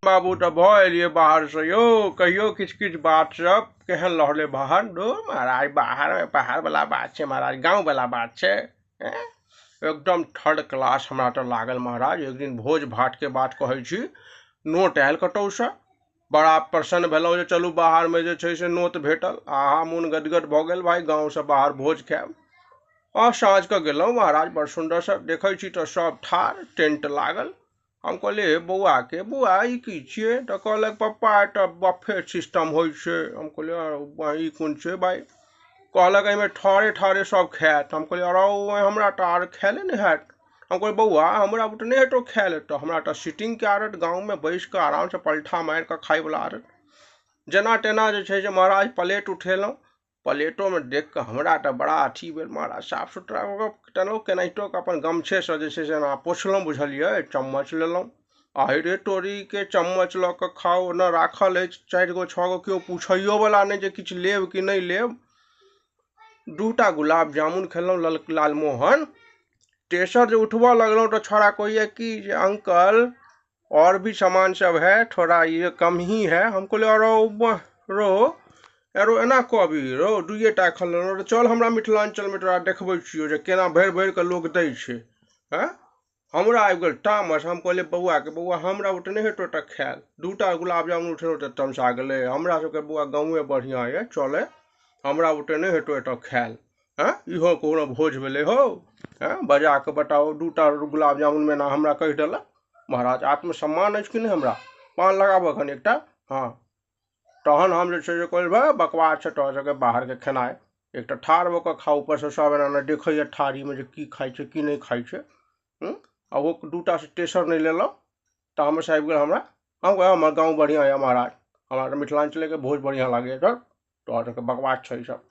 बाबू तऽ भऽ एलियै बाहरसँ यौ। कहियौ किछु किछु बात सब केहन रहलै बाहर? धू महाराज, बाहर बाहर वाला बात छै महाराज, गाँव वाला बात छै। एकदम थर्ड क्लास हमरा तऽ लागल महाराज। एक दिन भोज भातके बात कहै छी, नोट आयल कतहुसँ, बड़ा प्रसन्न भेलहुँ जे चलू बाहरमे जे छै से नोत भेटल। आहा, मोन गदगद भऽ गेल भाइ, गाँवसँ बाहर भोज खायब। आ साँझके गेलहुँ महाराज, बड़ सुन्दरसँ देखै छी तऽ सब ठाढ़, टेंट लागल। हम कहलियै बौआके, बौआ ई की छियै? तऽ कहलक पप्पा एतऽ बफे सिस्टम होइ छै। हम कहलियै ई कोन छै भाइ? कहलक एहिमे ठाढ़े ठाढ़े सब खायत। हम कहलियै अरौ हमरा तऽ आर खायले नहि हैत। हम कहलियै बौआ हमरा बुते नहि हेतौ खायल एतऽ, हमरा तऽ सीटिंगके आदत, गाँवमे बैस कऽ आरामसँ पलथा मारि कऽ खायवला आदत। जेना तेना जे छै से महाराज प्लेट उठेलहुँ, प्लेटोमे देख कऽ हमरा तऽ बड़ा अथी भेल महाराज। साफ सुथरा कऽ कऽ तेनो केनाहितो कऽ अपन गमछेसँ जे छै से एना पोछलहुँ, बुझलियै? चम्मच लेलहुँ, आहि रे तोरीके, चम्मच लऽ कऽ खाउ। ओना राखल अछि 4 गो 6 गो, केओ पूछैयोवला नहि जे किछु लेब कि नहि लेब। 2टा गुलाब जामुन खेलहुँ, लालमोहन। तेसर जे उठबऽ लगलहुँ तऽ छौड़ा कहैए कि जे अंकल और भी सामान सब है, थोड़ा ये कम ही है। हम कहलियै अरो रो एरो एना कहबी रौ, 2टा खेलहुँ, चल हमरा मिथिलाञ्चलमे तोरा देखबै छियौ जे केना भरि भरि कऽ लोक दै छै। हँ, हमरा आबि गेल तामस। हम कहलियै बौआके, बौआ हमरा बुते नहि हेतौ एतऽ खायल। 2टा गुलाब जामुन उठेलहुँ तऽ तमसा गेलै। हमरा सबके बौआ गाँवे बढ़िआँ यऽ, चलै, हमरा बुते नहि हेतौ एतऽ खायल। हँ, इहो कोनो भोज भेलै हौ? हँ, बजा कऽ बताउ, 2टा गुलाब जामुनमे एना हमरा कहि देलक महाराज। आत्मसम्मान अछि कि नहि हमरा? पान लगाबऽ एखन एकटा। हँ, तहन हम जे छै से कहलियै भए बकवास छै तोरा सबके बाहरके खेनाइ। एकटा ठाढ़ भऽ कऽ खाउ, ऊपरसँ सब एना एना देखैए थारीमे जे की खाइ छै की नहि खाइ छै। आ ओ 2टा से तेसर नहि लेलहुँ, तामस आबि गेल हमरा। हम कहलियै हमर गाँव बढ़िआँ यऽ महाराज, हमरा तऽ मिथिलाञ्चलेके भोज बढ़िआँ लागैए। सर तोरा सबके बकवास छै ई सब।